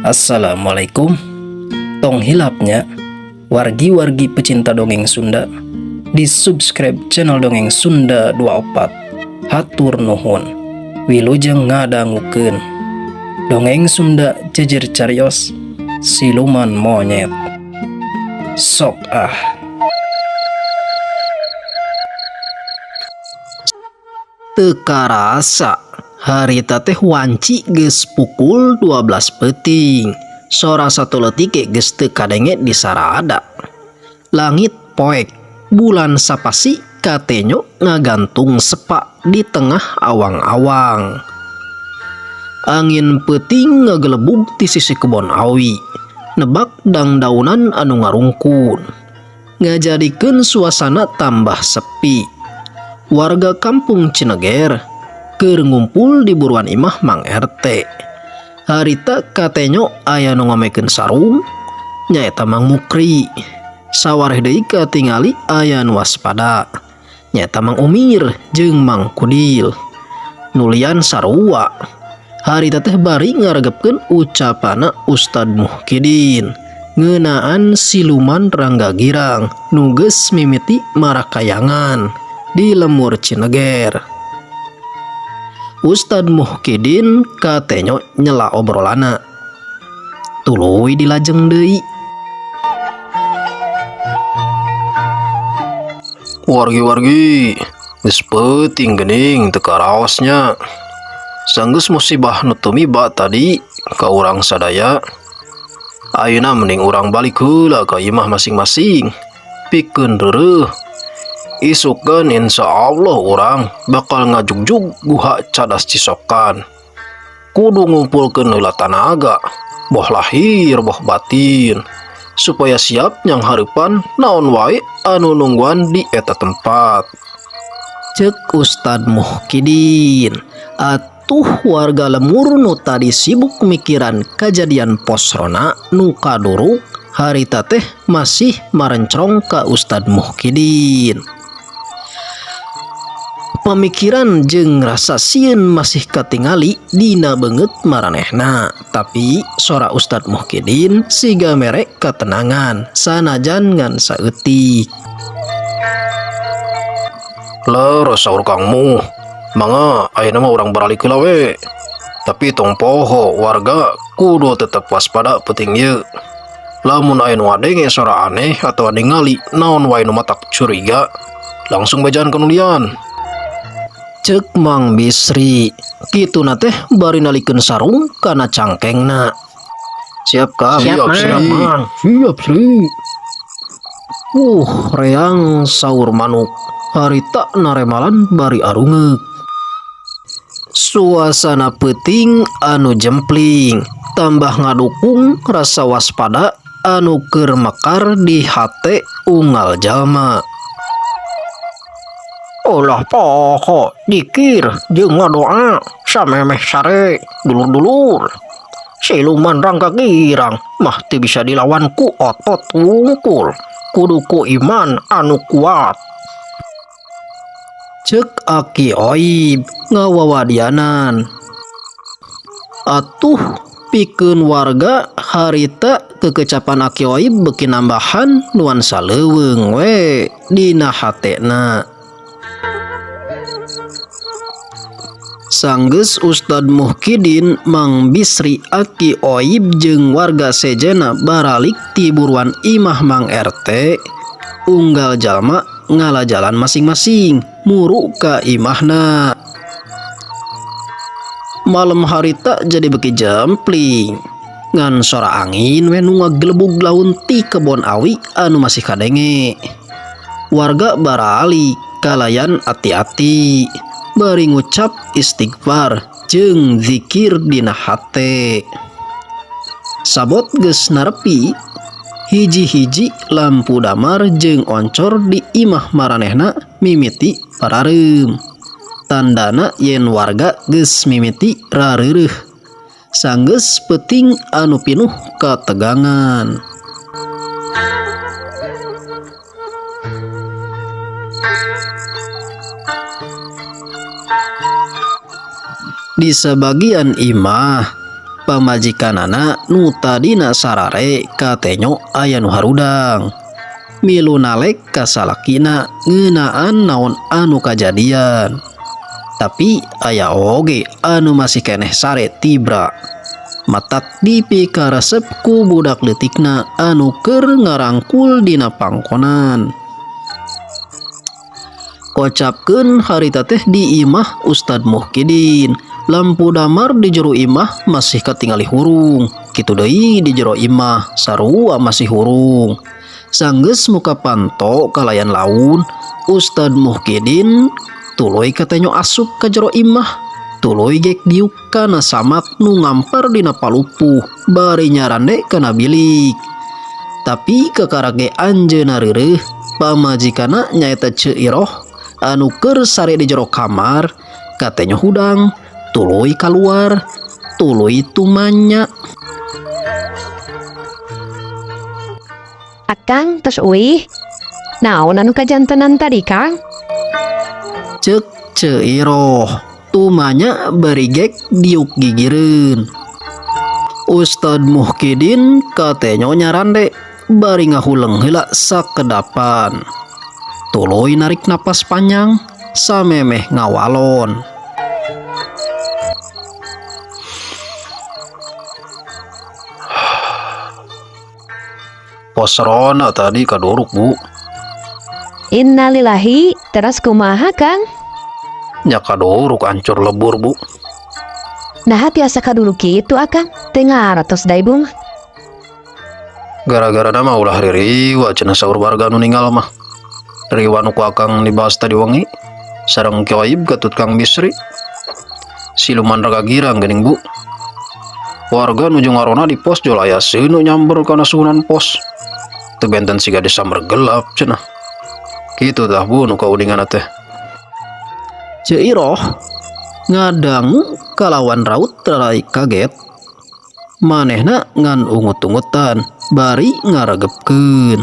Assalamualaikum. Tong hilap nya, wargi-wargi pecinta dongeng Sunda, di subscribe channel Dongeng Sunda 24. Hatur nuhun. Wilujeng ngadangukeun Dongeng Sunda Jejer Carios Siluman Monyet. Sok ah. Teu karasa harita teh wanci geus pukul 12 peuting. Sora satuleutik ge geus teu kadenge di sarada. Langit poek, bulan sapasi katenyo ngagantung sepa di tengah awang-awang. Angin peuting ngagelebug ti sisi kebon awi, nebak dangdaunan anu ngarungkun. Ngajadikeun suasana tambah sepi. Warga kampung Cineger keur ngumpul di buruan imah Mang RT. Harita katenyo aya nu ngomekeun sarung, nyaeta Mang Mukri. Sawareh deui katingali aya nu waspada, nyaeta Mang Umir jeung Mang Kudil. Nulian sarua. Harita teh bari ngaregepkeun ucapana Ustad Muhkidin ngeunaan siluman Rangga Girang nu geus mimiti marakayangan di lemur Cineger. Ustad Muhkidin katenyo nyela obrolana. Tuluy dilajeng deui. Wargi-wargi, geus peuting geuning teu karaos nya. Sanggeus musibah nu tumiba tadi ka urang sadaya. Ayeuna mending urang balik heula ka imah masing-masing. Pikeun reureuh. Isukeun insya Allah urang bakal ngajugjug guha cadas cisokan. Kudu ngumpulkeun heula tanaga, boh lahir boh batin, supaya siap nyanghareupan naon wae anu nungguan di eta tempat. Cek Ustad Muhkidin. Atuh warga lemur nu tadi sibuk mikiran kajadian pos rona nu kaduruk harita teh masih marencrong ka Ustad Muhkidin. Pamikiran jeung rasa sieun masih katingali dina beungeut maranehna, tapi sora Ustad Muhkidin siga mere katenangan sanajan ngan saeutik. Leres saur Kangmu, mangga ayeuna mah urang baralik heula we. Tapi tong poho warga kudu tetep waspada peuting ieu. Lamun aya nu ngadenge sora aneh atawa ningali naon wae nu matak curiga, langsung bejaan ka nu lian. Cek Mang Bisri, kituna teh bari nalikeun sarung kana cangkengna. Siap Kang. Siap, Siap, Mang. Siap, Mang. Siap, Sri. Reang saur manuk. Harita naremalan bari arungeuk. Suasana peuting anu jempling, tambah ngadukung rasa waspada anu keur mekar di hate unggal jalma. Ulah poho dikir jeung ngadoa samemeh sare dulur-dulur. Siluman Rangga Girang mah teu bisa dilawan ku otot wungkul, kudu ku iman anu kuat. Cek Aki Oib ngawawadianan. Atuh pikeun warga harita kekecapan Aki Oib beuki nambahan nuansa leuweung we dina hatena. Sanggeus Ustad Muhkidin, Mang Bisri, Aki Oib jeung warga sejena baralik ti buruan imah Mang RT, unggal jalma ngala jalan masing-masing muru ka imahna. Malam harita jadi beuki jempling. Ngan sora angin we nu ngagelebug laun ti kebon awi anu masih kadenge. Warga baralik kalayan ati-ati bari ngucap istighfar jeung zikir dina hate. Sabot geus narepi, hiji-hiji lampu damar jeung oncor di imah maranehna mimiti parareum. Tandana yen warga geus mimiti rareureuh. Sanggeus peuting anu pinuh kategangan. Di sebagian imah Pamajikanana nu tadina sarare katenyo aya nu harudang. Milu nalek ka salakina ngeunaan naon anu kajadian. Tapi aya oge anu masih keneh sare tibra. Matak dipikaresep ku budak leutikna anu keur ngarangkul dina pangkonan. Kocapkeun harita teh di imah Ustad Muhkidin. Lampu damar di jero imah masih katingali hurung. Kitu deui di jero imah sarua masih hurung. Sanggeus muka panto kalayan laun, Ustad Muhkidin tuluy katenyo asup ka jero imah. Tuluy gek diuk kana samak nu ngampar dina palupuh bari nyarande kana bilik. Tapi kakara ge anjeunna reureuh, pamajikanna nyaeta Ceu Iroh anu keur sare di jero kamar katenyo hudang, tuluy kaluar, tuluy tumanya. Akang tos uih. Naon anu kajantenan tadi, Kang? Ceuk Ceu Iroh. Tumanya bari gek diuk gigireun. Ustad Muhkidin katenyo nyarande bari ngahuleng heula sakedapan. Tuluy narik napas panjang samemeh ngawalon. Pos ronda tadi kaduruk, Bu. Innalillahi, teras kumaha, Kang? Nya kaduruk ancur lebur, Bu. Nah, tiasa kadulu kitu, Akang. Teu ngaratos da ibu mah. Gara-gara nama ulah ririwa cenah saur warga nu ninggal mah. Riwa nu ku Akang dibahas tadi wengi sareng Kioib katut Kang Bisri. Siluman raga girang geuning, Bu. Warga nuju ngarona di pos jol aya seuneu nyamber kana suhunan pos. Teu benten siga disamber gelap cenah. Kitu tah, Bu, nu kauningan teh. Ceu Iroh ngadangu kalawan raut rarai kaget. Manehna ngan ungut-ungutan bari ngaregepkeun.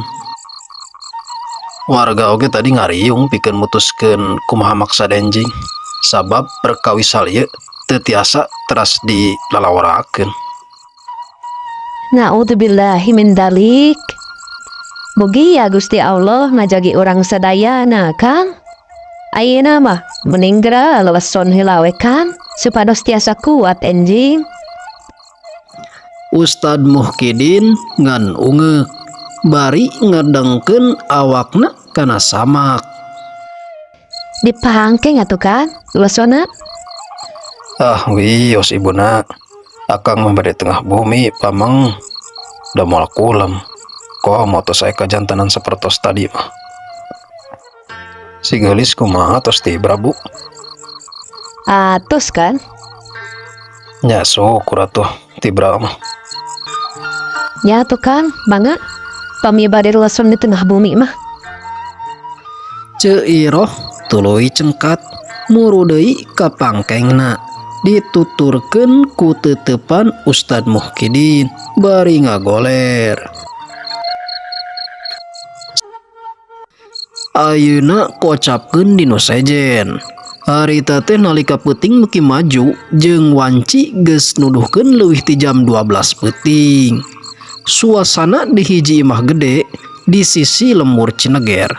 Warga oge tadi ngariung pikeun mutuskeun kumaha maksa enjing. Sabab perkawis hal ieu teu tiasa teras dilalaworakeun. Na'udzubillahi min dzalik. Mugi ya Gusti Allah ngajagi urang sadayana, Kang. Ayeuna mah mending geura leleson heula we, Kang, supados tiasa kuat enjing. Ustad Muhkidin ngan ungeuk bari ngedengkeun awakna kana samak. Dipangkeng atuh, Kang, lelesonna. Ah, wios ibuna. Akang mah bade tengah bumi pameng. Da moal kulem. Komo tos aya kajantanan sapertos tadi mah. Si geulis kumaha tos tibra, Bu? Atos, kan? Nya syukur atuh tibra mah. Nya atuh, Kang, mangga. Pami bade leleson di tengah bumi mah. Ceu Iroh tuluy cengkat muru deui ka pangkengna. Dituturkeun ku teuteupan Ustad Muhkidin bari ngagoler. Ayeuna kocapkeun dinu sejen. Harita teh nalika peuting beuki maju jeung wanci geus nuduhkeun leuwih ti jam 12 peuting. Suasana di hiji imah gede di sisi lembur Cineger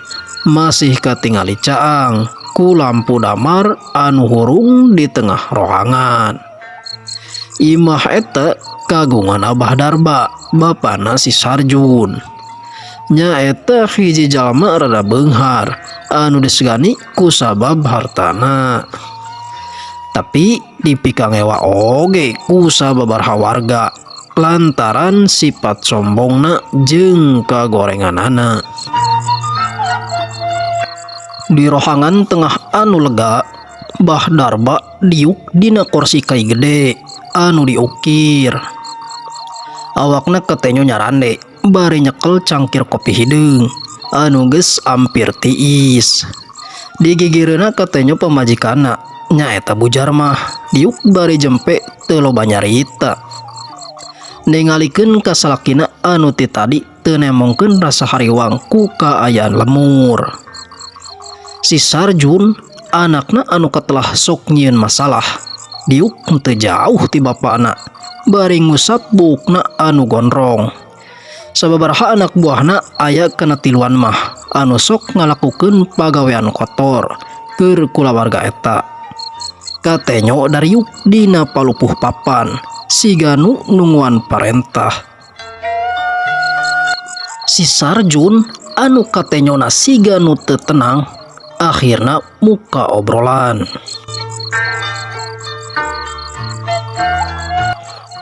masih katingali caang ku lampu damar anu hurung di tengah rohangan. Imah eta kagungan Abah Darba, bapana si Sarjun. Nyaeta hiji jalma rada beunghar anu disegani ku sabab hartana. Tapi dipikangewa oge ku sababaraha warga lantaran sifat sombongna jeung kagorenganana. Di rohangan tengah anu lega, Bah Darba diuk dina kursi kai gede anu diukir. Awakna katenyo nyarande bari nyekel cangkir kopi hideung anu geus ampir tiis. Digigireunna katenyo pamajikanna nyaeta Bu Jarmah diuk bari jempe teu loba nyarita. Ningalikeun ka salakina anu ti tadi teu nemongkeun rasa hariwang ku kaayaan lemur. Si Sarjun anakna anu katelah sok nyieun masalah diuk teu jauh ti bapana Bari ngusap buukna anu gondrong. Sababaraha anak buahna aya kana tiluan mah anu sok ngalakukeun pagawean kotor keur kulawarga eta. Katenyo dariuk dina palupuh papan siga nu nungguan parentah. Si Sarjun anu katenyona siga nu teu tenang akhirna muka obrolan.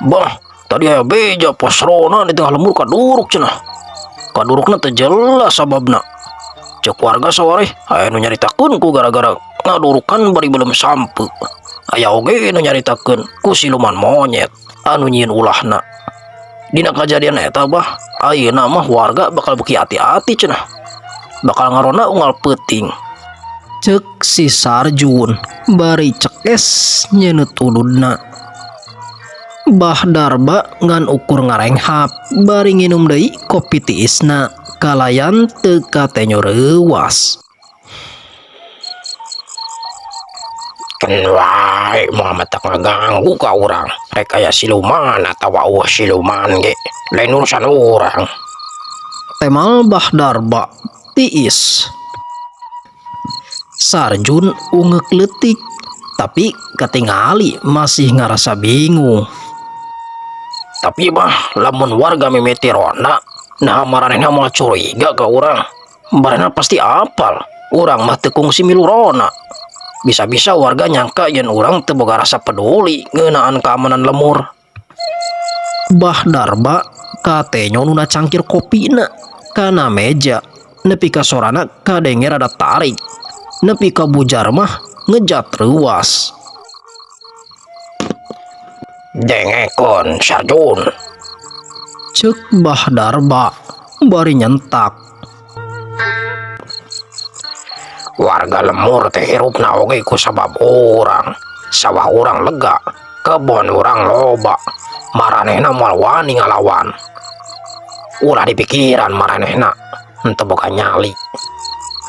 Bah, tadi aya beja pos ronda di tengah lembur kaduruk cenah. Kadurukna teu jelas sababna. Cek warga sawareh aya nu nyaritakeun ku gara-gara ngadurukan bari belum sampe. Aya oge nu nyaritakeun ku siluman monyet anu nyieun ulahna. Dina kajadian eta bah, ayeuna mah warga bakal beuki hati-hati cenah. Bakal ngaronda unggal peuting. Cek si Sarjun bari cekes nyeunut ududna. Bah Darba ngan ukur ngarenghap bari nginum deui kopi tiisna kalayan teu katenyo reuwas. Keun wae moal matak ngaganggu ka urang, rek aya siluman atawa eueuh siluman ge lain urusan urang. Temal Bah Darba tiis. Sarjun ungeuk leutik tapi katingali masih ngarasa bingung. Tapi bah, lamun warga mimiti ronda, nah maranehna moal curiga ka urang. Maranehna pasti apal, urang mah teu kungsi milu ronda. Bisa-bisa warga nyangka yen urang teu boga rasa peduli ngeunaan keamanan lemur. Bah Darba katenyo nuna cangkir kopina kana meja nepi ka sorana kadenge rada tarik. Nepi ka bujar mah ngejat reuwas. Dengekeun Sarjun. Cek Bah Darba bari nyentak. Warga lemur teh hirupna oge ku sabab urang. Sawah urang lega, kebon urang loba. Maranehna moal wani ngalawan. Ulah dipikiran maranehna, henteu boga nyali.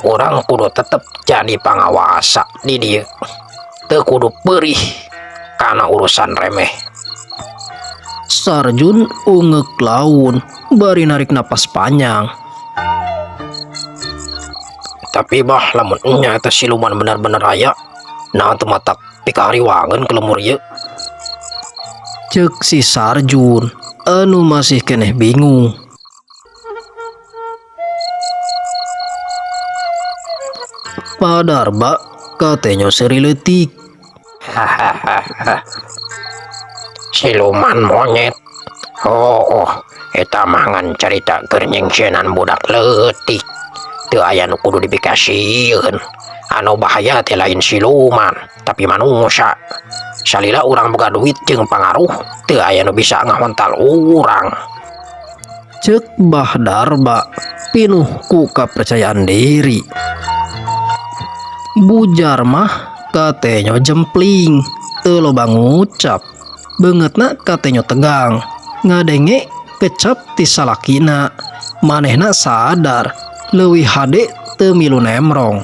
Urang kudu tetep jadi pangawasa di dieu. Teu kudu peurih kana urusan remeh. Sarjun ungeuk laun bari narik napas panjang. Tapi bah, lamun nya eta siluman bener-bener aya, nah teu matak pikahariwangeun ke lemur ieu. Cek si Sarjun anu masih keneh bingung. Padarba katenyo seuri leutik. Hahaha. Siluman monyet. Oh, oh, eta mah ngan carita keur nyengsenan budak leutik. Teu aya nu kudu dipikasieun. Anu bahaya teh lain siluman, tapi manusia. Salila urang boga duit jeung pangaruh, teu aya nu bisa ngahontal urang. Cek Bah Darba pinuh ku kapercayaan diri. Bujar mah katenyo jempling, teu loba ngucap. Beungeutna katenyo tegang, ngadenge kecap ti salakina. Manehna sadar leuwih hade teu milu nemrong.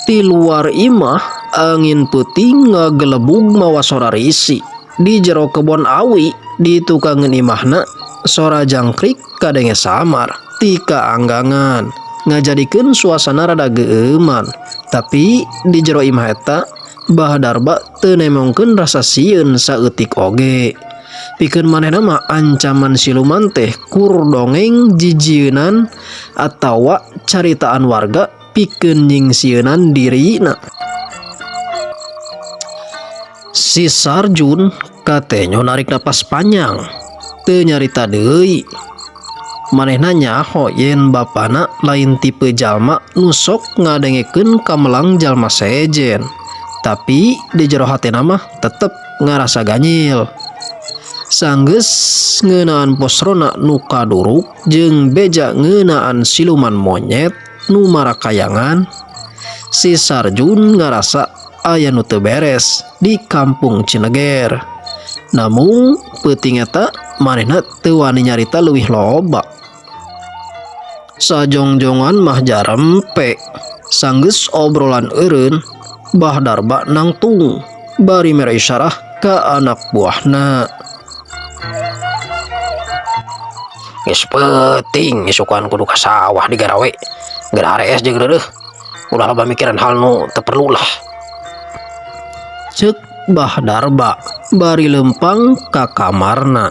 Ti luar imah angin peuting ngagelebug mawa sora risi. Di jero kebon awi di tukangeun imahna sora jangkrik kadenge samar ti kaanggangan ngajadikeun suasana rada geueuman. Tapi di jero imah eta Bah Darba teu nemongkeun rasa sieun saeutik oge. Pikeun manehna mah ancaman siluman teh kur dongeng jijieunan atawa caritaan warga pikeun nyingsieunan dirina. Si Sarjun katenyo narik napas panjang, teu nyarita deui. Manehna nyaho yen bapana lain tipe jalma nu sok ngadengekeun kamelang jalma sejen. Tapi di jero hatena mah tetep ngarasa ganyil. Sanggeus ngeunaan pos ronda nu kaduruk jeung beja ngeunaan siluman monyet nu marakayangan, si Sarjun ngarasa aya nu teu beres di kampung Cineger. Namun peuting eta manehna teu wani nyarita leuwih loba. Sajongjongan mah jarempe. Sanggeus obrolan eureun, Bah Darba nangtung. bari mere isyarah ka anak buahna. Geus peuting isukan kudu ka sawah digarawe. Geura harees jeung reureuh. Ulah loba mikiran hal nu teu perlu lah. Ceuk Bah Darba bari lempang ka kamarna.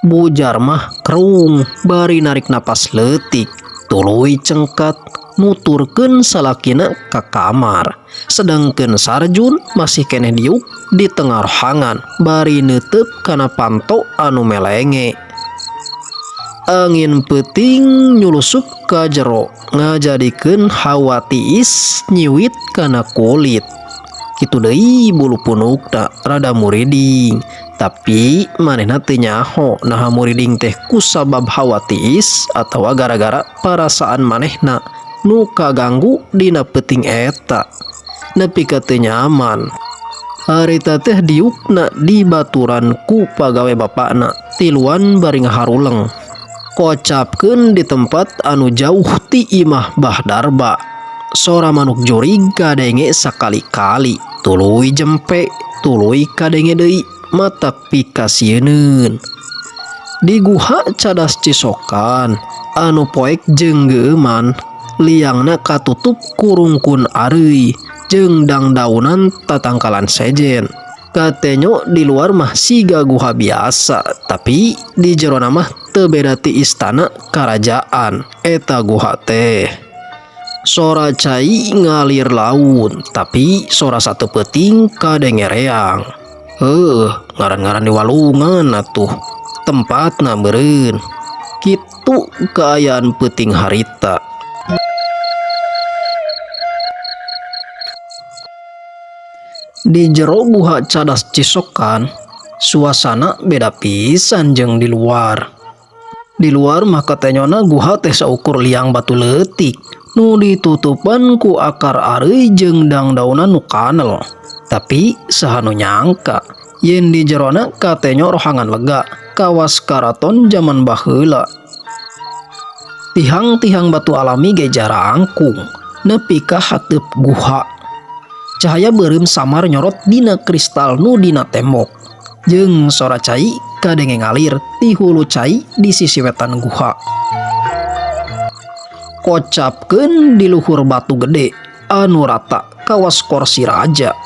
Bujar mah kerung bari narik napas leutik tuluy cengkat nuturkeun salakina ka kamar. Sedangkeun Sarjun masih keneh diuk di tengah rohangan bari neuteup kana panto anu melenge. Angin peuting nyulusup ka jero ngajadikeun hawa tiis nyiwit kana kulit. Kitu deui bulu punukna rada muriding, tapi manehna teu nyaho naha muriding teh kusabab hawa tiis atawa gara-gara parasaan manehna nu kaganggu dina peuting eta. Nepi ka teu nyaman. Harita teh diukna dibaturan ku pagawe bapakna tiluan bari ngaharuleng. Kocapkeun di tempat anu jauh ti imah Bah Darba. Sora manuk jurig kadenge sakali-kali, tuluy jempe, tuluy kadenge deui, matak pikasieuneun. Di guha cadas cisokan anu poek jeung geueuman, liangna katutup kurungkun areuy jeung dangdaunan tatangkalan sejen. Katenyo di luar mah siga guha biasa, tapi di jerona mah teu beda ti istana karajaan eta guha teh. Sora cai ngalir laun, tapi sora satu peuting kadenge reang. Heuh, ngaran-ngaran di walungan atuh, tempatna meureun. Kitu kaayaan peuting harita. Di jero guha cadas cisokan, suasana beda pisan jeung di luar. Di luar mah katenyona guha teh saukur liang batu leutik, nu ditutupan ku akar areuy jeung dangdaunan nu kanel. Tapi saha nu nyangka yen di jerona katenyo rohangan lega, kawas karaton jaman baheula. Tihang-tihang batu alami ge jarangkung nepi ka hateup guha. Cahaya beureum samar nyorot dina kristal nu dina tembok. Jeung sora cai kadenge ngalir ti hulu cai di sisi wetan guha. Kocapkeun di luhur batu gede anu rata kawas korsi raja.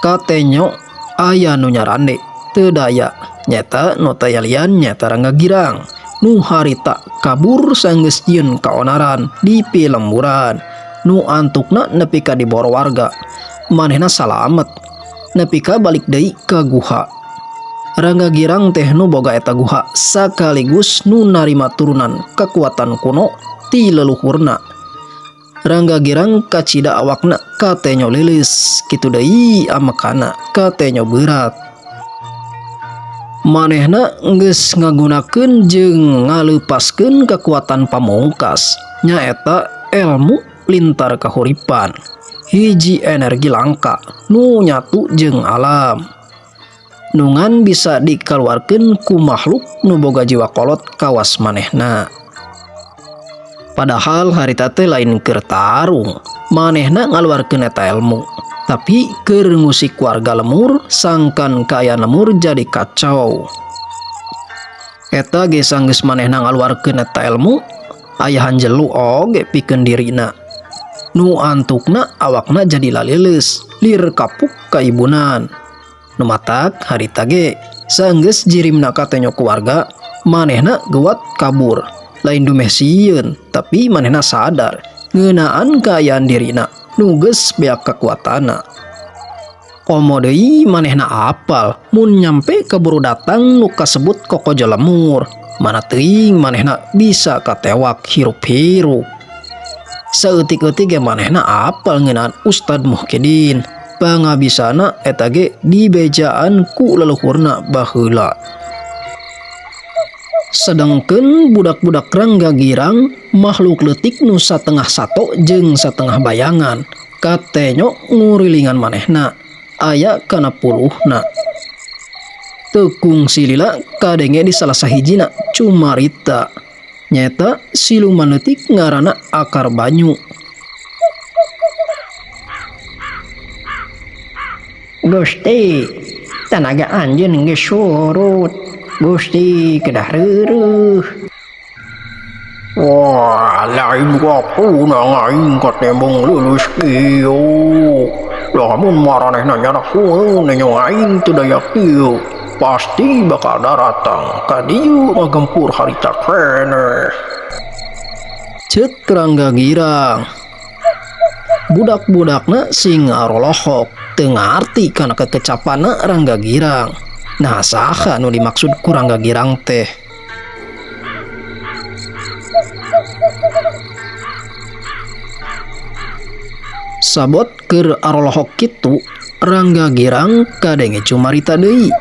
Katenyo aya nu nyarande teu daya nyata nu taya lian nyata Rangga Girang nu harita kabur sanggeus jieun kaonaran di pilemburan nu antukna nepi ka diboro warga. Manehna salamet nepi ka balik deui ka guha. Rangga Girang teh nu boga eta guha sakaligus nu narima turunan kekuatan kuno ti leluhurna. Rangga Girang kacida awakna katenyo lilis, kitu deui amekana katenyo berat. Manehna geus ngagunakeun jeung ngaleupaskeun kekuatan pamungkas, nyaeta elmu lintar kahuripan. Hiji energi langka nu nyatu jeung alam. Nungan bisa dikaluarkeun ku makhluk nu boga jiwa kolot kawas manehna. Padahal harita teh lain keur tarung, manehna ngaluarkeun eta ilmu, tapi keur ngusik warga lemur sangkan kaayaan lemur jadi kacau. Eta ge sanggeus manehna ngaluarkeun eta ilmu, aya hanjelu oge pikeun dirina. Nu antukna awakna jadi lalileus, lir kapuk kaibunan. Nu matak harita ge sanggeus jirimna katenyo ku warga, manehna geuwat kabur. Lain dumeh sieun, tapi manehna sadar ngeunaan kaayaan dirina nu geus beak kekuatanna. Komo deui manehna apal mun nyampe keburu datang nu kasebut kokojo lemur, mana teuing manehna bisa katewak hirup-hirup. Saeutik-eutik ge manehna apal ngeunaan Ustad Muhkidin, pangabisana eta ge dibejaan ku leluhurna baheula. Sedangkeun budak-budak Rangga Girang makhluk leutik nu satengah sato jeung satengah bayangan katenyo ngurilingan manehna aya kana puluhna. Teu kungsi lila kadenge di salah sahijina cumarita nyaeta siluman leutik ngaranna Akar Banyu. Gusti, tanaga anjeun geus surut. Gusti kedah reureuh. Wah, lain waktuna aing katembong lulus kieu. Lamun maranehna nyarakueun nenjo aing teu daya kieu, pasti bakal daratang ka dieu ngagempur harita keneh. Ceuk Rangga Girang. Budak-budakna sing arolohok teu ngarti kana kekecapanna Rangga Girang. Nah, saha nu dimaksud ku Rangga Girang teh? Sabot keur arolohok kitu, Rangga Girang kadenge cumarita deui.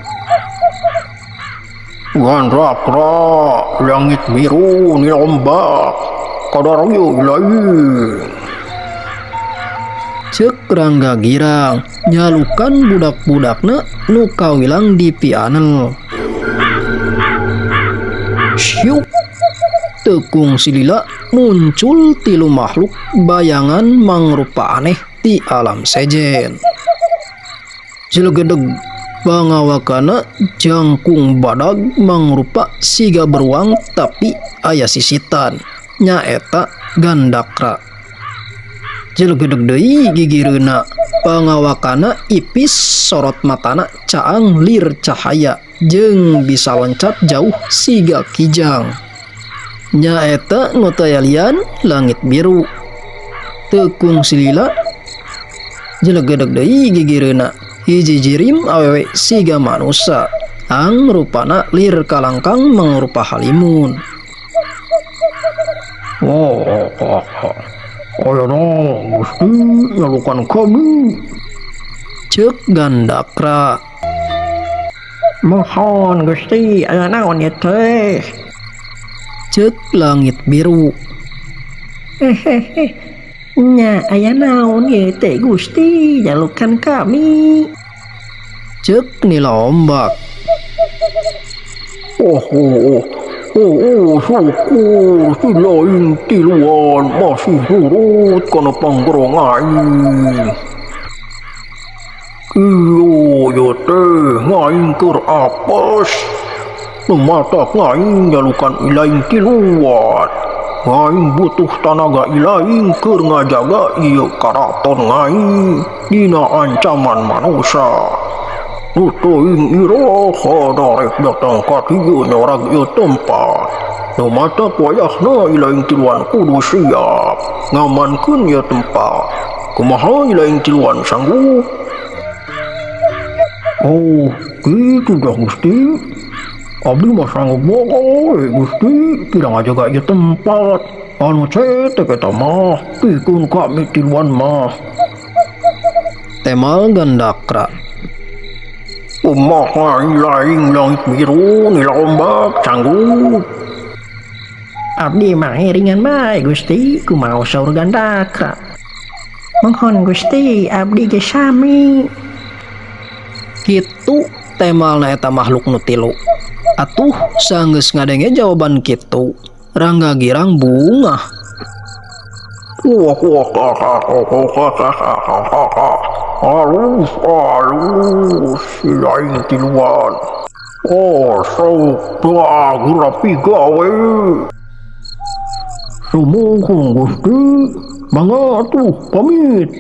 Gandakra, langit biru nila ombak, kadarieu lain. Ceuk Rangga Girang nyalukan budak-budakna nu kawilang di pianel. Syuk, tekung silila muncul tilu makhluk bayangan mangrupa aneh ti alam sejen. Jelegedeg pangawakana jangkung badag mangrupa siga beruang tapi aya sisitan nyaeta Gandakra. Jelegedeg deui gigireuna pangawakana ipis sorot matana caang lir cahaya jeung bisa loncat jauh siga kijang. Nyaeta nu taya lian langit biru. Tekung silila jelegedeg deui gigireuna hiji jirim awewe siga manusa ang rupana lir kalangkang mangrupa halimun. Oh, oh, oh. Ayeuna Gusti nyalukan kami. Ceuk Gandakra. Mohon Gusti, aya naon ieu teh? Ceuk langit biru. Hehehe. Nya aya naon ieu teh Gusti nyalukan kami? Ceuk Nila Ombak. Oh, oh, oh. Oh, oh, syukur si lain tiluan masih nurut kana panggerong aing. Iyo, ieu teh ngaing keur apes. Nu matak ngaing nyalukan ilaing tiluan. Ngaing butuh tanaga ilaing keur ngajaga ieu karaton ngaing dina ancaman manusia. Nu teuing iraha darek datang ka dieu nyorag ieu tempat. Nu matak wayahna ilaing tiluan kudu siap ngamankeun ieu tempat. Kumaha ilaing tiluan sanggup? Oh, kitu dah Gusti. Abdi mah sanggup wae Gusti pira ngajaga ieu tempat. Anu cetek eta mah pikeun kami tiluan mah. Temal Gandakra. Kumaha ilaing langit biru nila ombak sanggup? Abdi mah ringan bae Gusti, kumaha saur Gandakra. Mohon Gusti, abdi ge sami. Kitu temalna eta makhluk nu tilu. Atuh sanggeus ngadenge jawaban kitu, Rangga Girang bungah. Wah, wah, halus, halus, si lain tiluan. Oh, sok bagus rapi gawe. Sumuhun Gusti, mangga atuh pamit.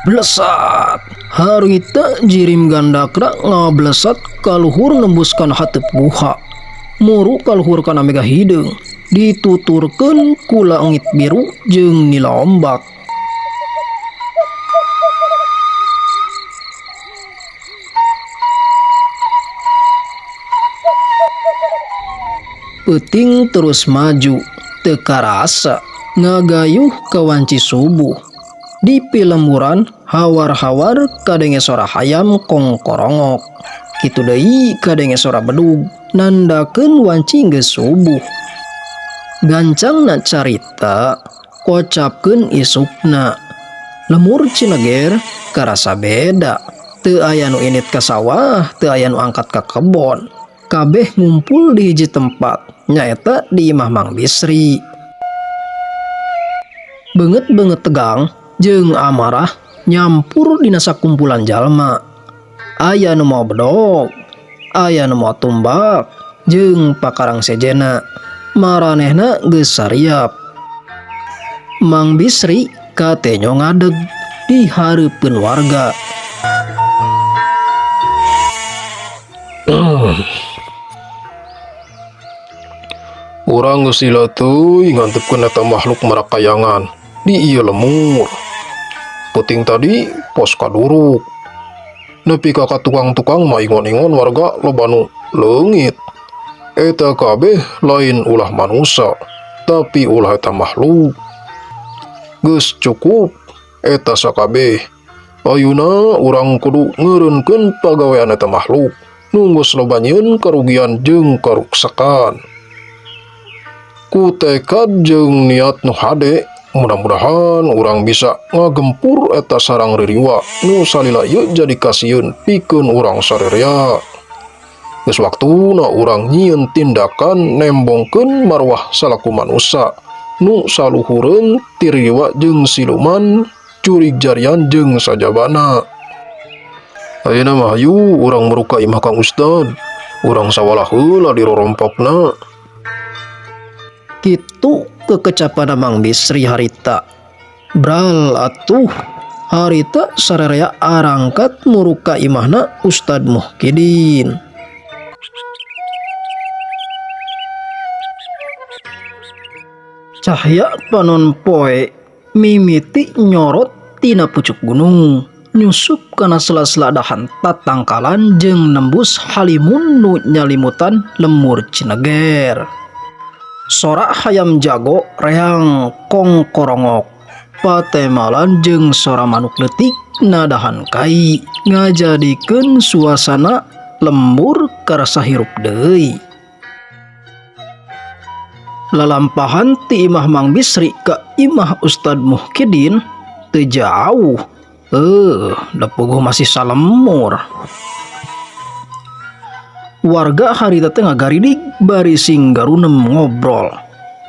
Blesat, harita jirim Gandakra ngablesat kaluhur nembuskan hateup guha. Muru kaluhur kana mega hideung, dituturkeun ku langit biru jeung nila ombak. Peuting terus maju, teu karasa ngagayuh ka wanci subuh. Di pilemburan hawar-hawar kadenge sora hayam kongkorongok. Kitu deui kadenge sora bedug nandakeun wanci geus subuh. Gancangna carita kocapkeun isukna. Lemur Cineger karasa beda. Teu aya nu init ka sawah, teu aya nu angkat ka kebon. Kabeh ngumpul di hiji tempat, nyaeta di imah Mang Bisri. Beungeut-beungeut tegang jeung amarah nyampur dina sakumpulan jalma. Aya nu mawa bedog, aya nu mawa tumbak jeung pakarang sejenna. Maranehna geus sariap. Mang Bisri katenyo ngadeg di hareupeun warga. Urang geus lila teuing ngantepkeun eta makhluk marakayangan di ieu lemur. Peuting tadi pos kaduruk. Nepi ka tukang-tukang mah ingon-ingon warga loba nu leungit. Eta kabeh lain ulah manusa, tapi ulah eta makhluk. Geus cukup eta sakabeh. Ayeuna urang kudu ngeureunkeun pagawean eta makhluk nu geus loba nyieun karugian jeung karuksakan. Ku tekad jeung niat nu hade, mudah-mudahan urang bisa ngagempur eta sarang ririwa nu salila ieu jadi kasieun pikeun urang sarerea. Geus waktuna urang nyieun tindakan nembongkeun marwah salaku manusa nu saluhureun ti ririwa jeung siluman, jurig jarian jeung sajabana. Ayeuna mah hayu urang muruka imah Kang Ustad. Urang sawalah heula dirorompokna. Kitu kekecapan Mang Bisri harita. Bral atuh harita sararea arangkat muruka imahna Ustad Muhkidin. Cahya panon poe mimiti nyorot tina pucuk gunung, nyusup kana sela-sela dahan tatangkalan jeung nembus halimun nu nyalimutan lemur Cineger. Sorak hayam jago reang kongkorongok, patemalan jeung sora manuk leutik nadahan kai ngajadikeun suasana lembur karasa hirup deui. Lalampahan ti imah Mang Bisri ka imah Ustad Muhkidin teu jauh. Da puguh masih salemur. Warga harita teh ngagaridig bari sing garunem ngobrol.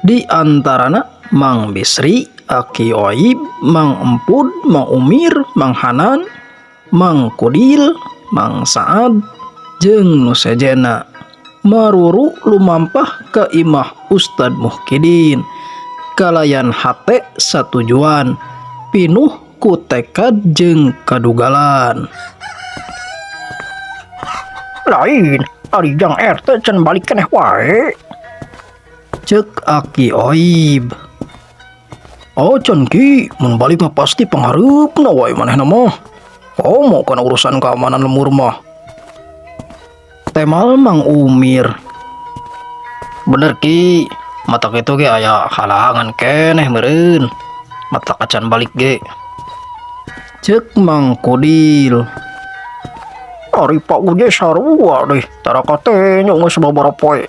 Di antarana Mang Bisri, Aki Oib, Mang Empud, Mang Umir, Mang Hanan, Mang Kudil, Mang Saad, jeung nu sejena. Maruru lumampah ka imah Ustad Muhkidin. Kalayan hate satujuan, pinuh ku tekad jeung kadugalan. Lain, ari jang RT can balik keneh wae. Cek Aki Oib. Oh can ki, mun balik mah pasti panghareupna wae manehna mah. Komo kana urusan keamanan lemur mah. Temal Mang Umir. Bener ki, mata kitu ge aya halangan keneh meureun. Mata kacan balik ge. Cek Mang Kudil. Ari Pak Uje sarua deh, tara katenyo geus babaraha poe.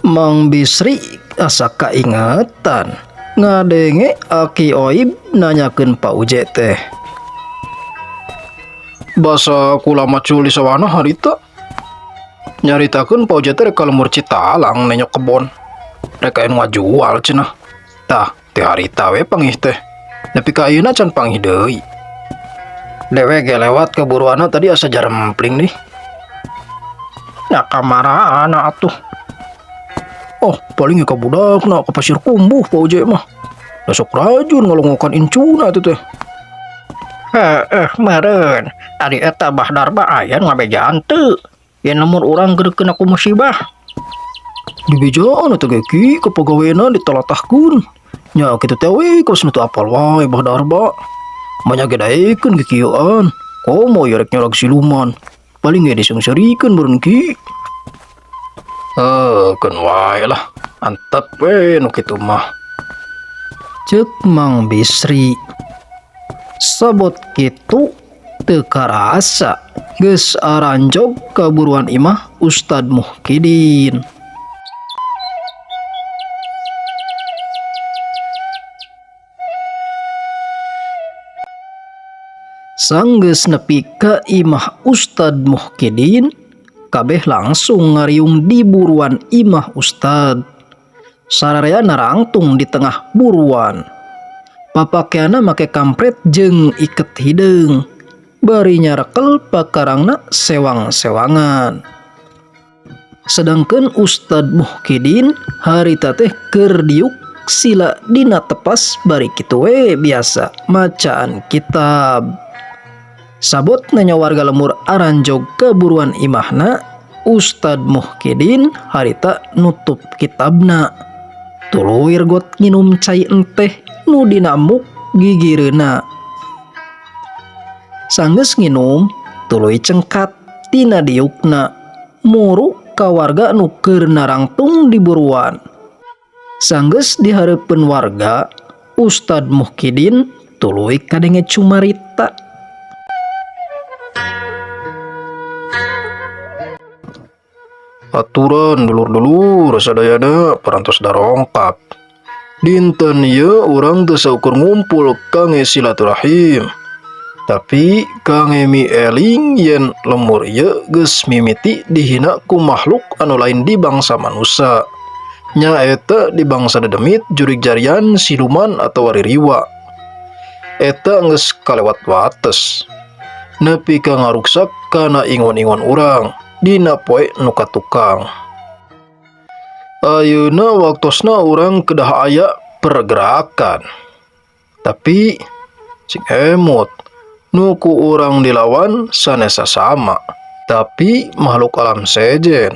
Mang Bisri asa kaingetan ngadenge Aki Oib nanyakeun Pak Uje teh. Basa kula macul di sawana harita. Nyaritakeun Pak Uje teh rek ka lemur Citalang nenyok kebon. Rek aya nu ngajual cenah. Tah, teh harita we pangih teh. Nepi ka ayeuna can pangih deui. Dewe ge lewat ke buruana tadi asa jarempling nih. Nah kamarana atuh. Oh, paling ka budakna ka Pasir Kumbuh Pak Uje mah. Da sok rajun ngalongokan incuna atuh teh. Heeh, meureun. Ari eta Bah Darba aya nu ngabejaan teu. Yen lamun urang keur kena ku musibah. Dibejaan atuh ge ki ka pagawena ditalatahkeun. Nya kitu teh we kos nu teu apal wae Bah Darba. Manya ge daekeun kikieuan. Komo ye rek nyorag siluman. Paling ge diseungseurikeun meureun ki. Keun wae lah. Antep we nu kitu mah. Ceuk Mang Bisri. Sabot kitu teu karasa geus aranjog ka buruan imah Ustad Muhkidin. Sanggeus nepi ka imah Ustad Muhkidin, kabeh langsung ngariung di buruan imah Ustad. Sararea narangtung di tengah buruan. Papakeana make kampret jeung iket hideung. Bari nyarekel pakarangna sewang-sewangan. Sedangkan Ustad Muhkidin harita teh keur diuk sila dina tepas bari kitu we biasa macaan kitab. Sabot nanya warga lemur aranjog keburuan imahna, Ustad Muhkidin harita nutup kitabna. Tuluy got nginum cai enteh nu dina muk gigireuna. Sanggeus nginum tuluy cengkat tina diukna muru ka warga nu keur narangtung di buruan. Sanggeus dihareupeun warga, Ustad Muhkidin tuluy kadenge cumarita. Aturan dulur-dulur sadayana parantos darongkap. Dinten ieu urang teu saukur ngumpul kangge silaturahim. Tapi kangge mieling yen lemur ieu geus mimiti dihina ku makhluk anu lain di bangsa manusa. Nyaeta di bangsa dedemit jurig jarian siluman atawa ririwa. Eta geus kalewat wates. Nepi ka ngaruksak kana ingon-ingon urang dina poe nu katukang. Ayeuna waktosna urang kedah aya pergerakan. Tapi cing emut nu ku urang dilawan sanes sasama, tapi makhluk alam sejen.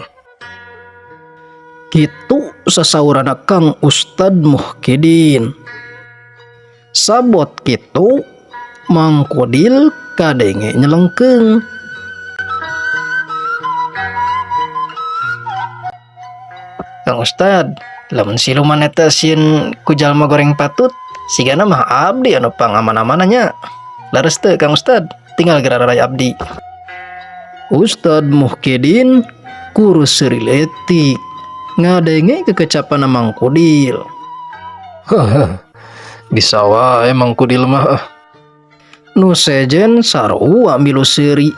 Kitu sasaurana Kang Ustad Muhkidin. Sabot kitu Mang Kudil kadenge nyelengkeung. Kang Ustad, lamun siluman eta sieun ku jalma goreng patut, sigana mah abdi anu pangaman-amananya. Leres teu Kang Ustad, tinggal gerarai abdi. Ustad Muhkidin kur seuri leutik ngadenge kekecapan Mang Kudil. Bisa wae Mang Kudil mah. Nu sejen sarua milu seuri.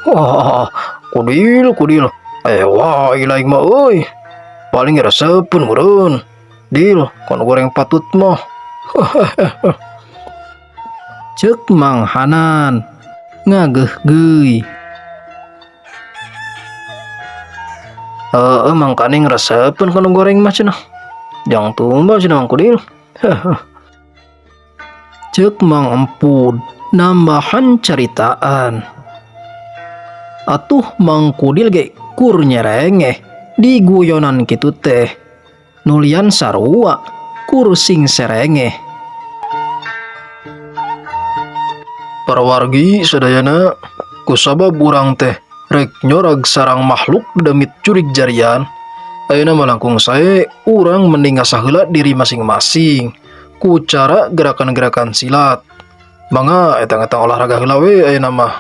Wah, Kudil, Kudil. Wah, ilaing mah euy. Paling resepeun meureun. Dil, kono goreng patut mah. Ceuk Mang Hanan ngageuh-geuy. Heeh, mangkane ngresepeun kono goreng mah cenah. Jang tumbal cenah Mang Kudil. Ceuk Mang Empud nambahan caritaan. Atuh Mang Kudil ge kur nyerengeh di guyonan kitu teh. Nulian sarua kur sing serengeh. Parawargi sadayana kusabab urang teh rek nyorag sarang makhluk demit curig jarian. Ayeuna mah langkung sae urang mending ngasah heula diri masing-masing ku cara gerakan-gerakan silat. Mangga etang-etang olahraga heula we ayeuna mah.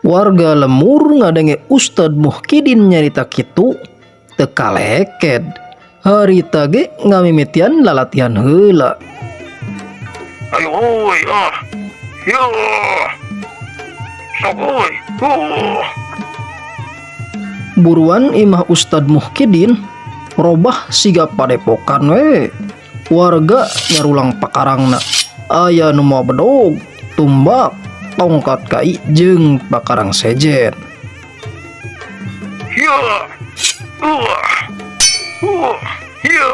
Warga lemur ngadenge Ustad Muhkidin nyarita kitu teu kaleked. Harita ge ngamimitian lalatihan heula. Ayo oi ah. Yo. Sok oi. Buruan imah Ustad Muhkidin robah siga padepokan we. Warga nyarulang pakarangna. Aya nu mawa bedog, tumbak, tongkat kai jeung pakarang sejen. Ya. Ya. Hup. Ya.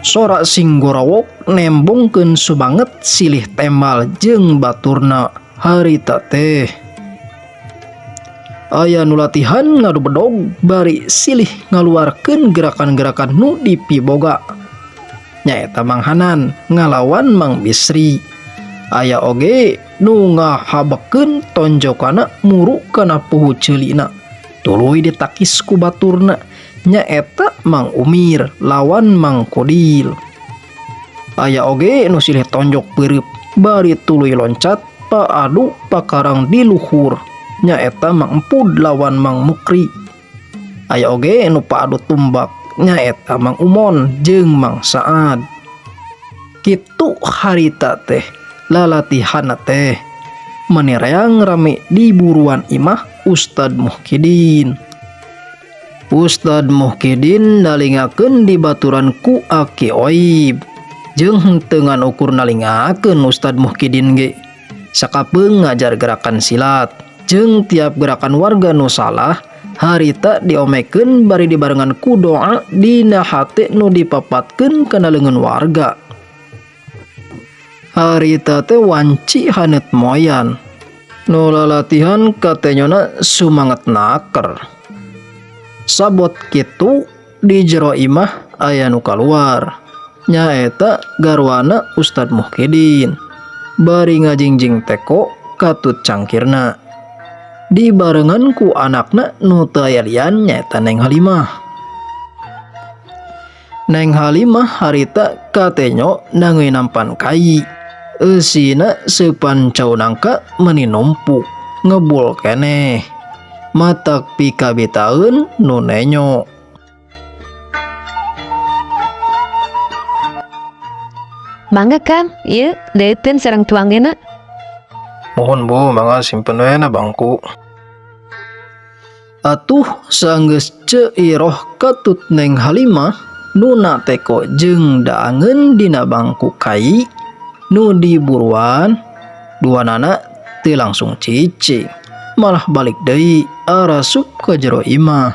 Sora sing gorawok nembongkeun sumanget silih temal jeung baturna harita teh. Aya nu latihan ngadu bedog bari silih ngaluarkeun gerakan-gerakan nu dipiboga. Nyaeta Mang Hanan ngalawan Mang Bisri. Aya oge nu ngahabekeun tonjokana muru kana puhu ceulina. Tuluy ditakis ku baturna. Nyaeta Mang Umir lawan Mang Kudil. Aya oge nu silih tonjok peureub bari tuluy loncat paadu pakarang di luhur. Nyaeta Mang Empud lawan Mang Mukri. Aya oge nu paadu tumbak nyaeta Mang Umon jeung Mang Saad. Kitu harita teh lalatihanna teh meni reang rame di buruan imah Ustad Muhkidin. Ustad Muhkidin nalingakeun dibaturan ku Aki Oib. Jeung henteu ngan ukur nalingakeun Ustad Muhkidin ge. Sakapeung ngajar gerakan silat. Jeung tiap gerakan warga nu salah harita diomekeun bari dibarengan ku doa dina hate nu dipapatkeun kana leungeun warga. Harita teh wanci haneut moyan. Nu lalatihan katenyona sumanget naker. Sabot kitu di jero imah aya nu kaluar. Nyaeta garwana Ustad Muhkidin. Bari ngajingjing teko katut cangkirna. Dibarengan ku anakna nu teu aya lian nyaeta Neng Halimah. Neng Halimah harita katenyo nangeuy nampan kai. Eusina seupan cau nangka meuni numpuk ngebul keneh. Matak pikabitaeun nu nenyo. Mangga Kang, ieu leuteun sareng tuangeuna. Mohon Bu, mangga simpen we na bangku. Atuh sanggeus Ceu Iroh katut Neng Halimah nuna teko jeung daangeun dina bangku kai nu diburuan duanana teu langsung cicing malah balik deui arasup ka jero imah.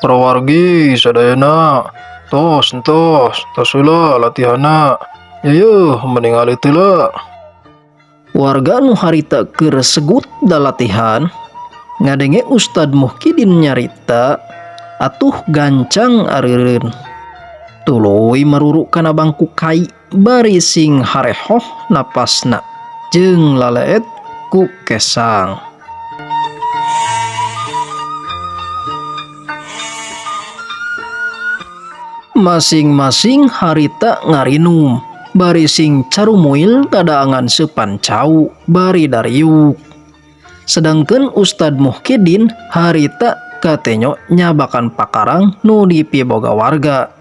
Para wargi sadayana tos entos tos heula latihanna. Yeuh mending alit heula. Warga nu harita keur segut dalatihan ngadenge Ustad Muhkidin nyarita atuh gancang areureun. Tuluy maruru kana bangku kai bari sing harehoh napasna jeung laleet ku kesang. Masing-masing harita ngarinum bari sing carumuil kadaangan seupan cau bari dariuk. Sedangkan Ustad Muhkidin harita katenyo nyabakan pakarang nu dipiboga warga.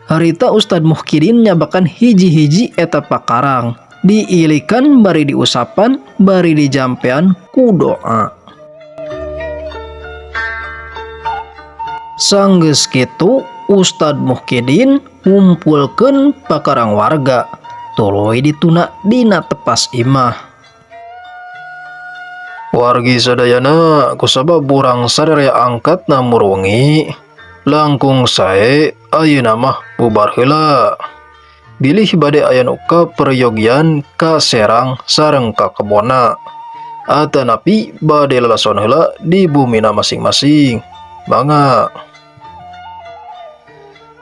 Harita Ustad Muhkidin nyabakan hiji-hiji eta pakarang diilikan bari diusapan bari dijampean ku doa. Sanggeus kitu Ustad Muhkidin ngumpulkeun pakarang warga tuluy dituna dina tepas imah. Wargi sadayana kusabab urang sararea angkat namur wengi langkung sae ayeuna mah bubar heula. Bilih bade aya nu kaperyogian ka Serang sareng ka kebonna. Atanapi bade lalason heula di bumina masing-masing. Mangga.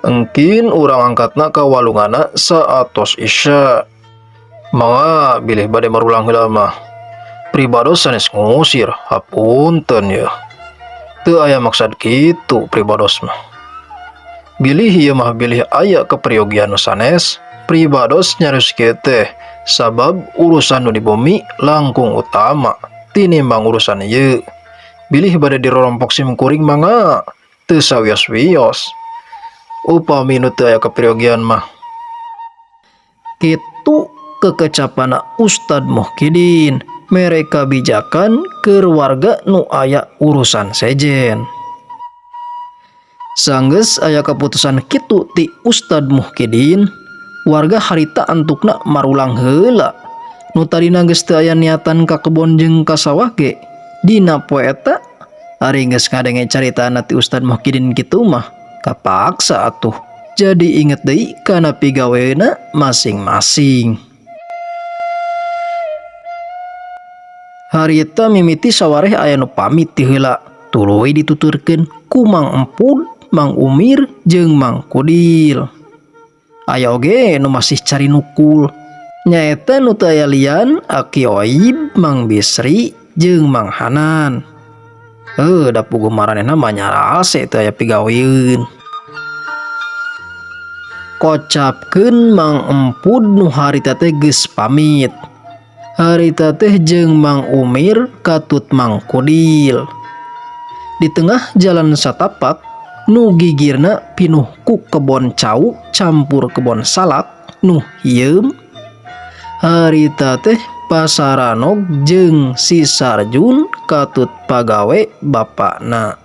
Engkin urang angkatna ka walungana saatos isya. Mangga bilih bade marulang heula mah. Pribados sanes ngusir, hapunten yeuh. Teu aya maksad kitu pribados mah. Bilih ieu mah bilih aya keperyogian nu sanes, pribados nyarios kieu teh sabab urusan nu di bumi langkung utama tinimbang urusan ieu. Bilih bade dirorompok sim kuring mangga teu sawios-wios. Upami nu teu aya keperyogian mah. Kitu kekecapana Ustad Muhkidin mere kabijakan keur warga nu aya urusan sejen. Sanggeus aya keputusan kitu ti Ustad Muhkidin, warga harita antukna marulang heula. Nu tadina geus teu aya niatan ka kebon jeung ka sawah ge dina poe eta ari geus ngadenge caritana ti Ustad Muhkidin kitu mah kapaksa atuh jadi inget deui kana pigawena masing-masing. Harita mimiti sawareh aya nu pamit ti heula tuluy dituturkeun ku Mang Empud, Mang Umir jeung Mang Kudil. Aya oge nu masih cari nukul nyaeta nu teu aya lian Aki Oib, Mang Bisri jeung Mang Hanan. Da puguh maranehna mah nyarase teu aya pigaweun. Kocapkeun Mang Empud nu harita teh geus pamit. Harita teh jeung Mang Umir katut Mang Kudil. Di tengah jalan satapak nu gigirna pinuh ku kebon cau campur kebon salak nu hieum. Harita teh Pasaranog jeung si Sarjun katut pagawe bapakna.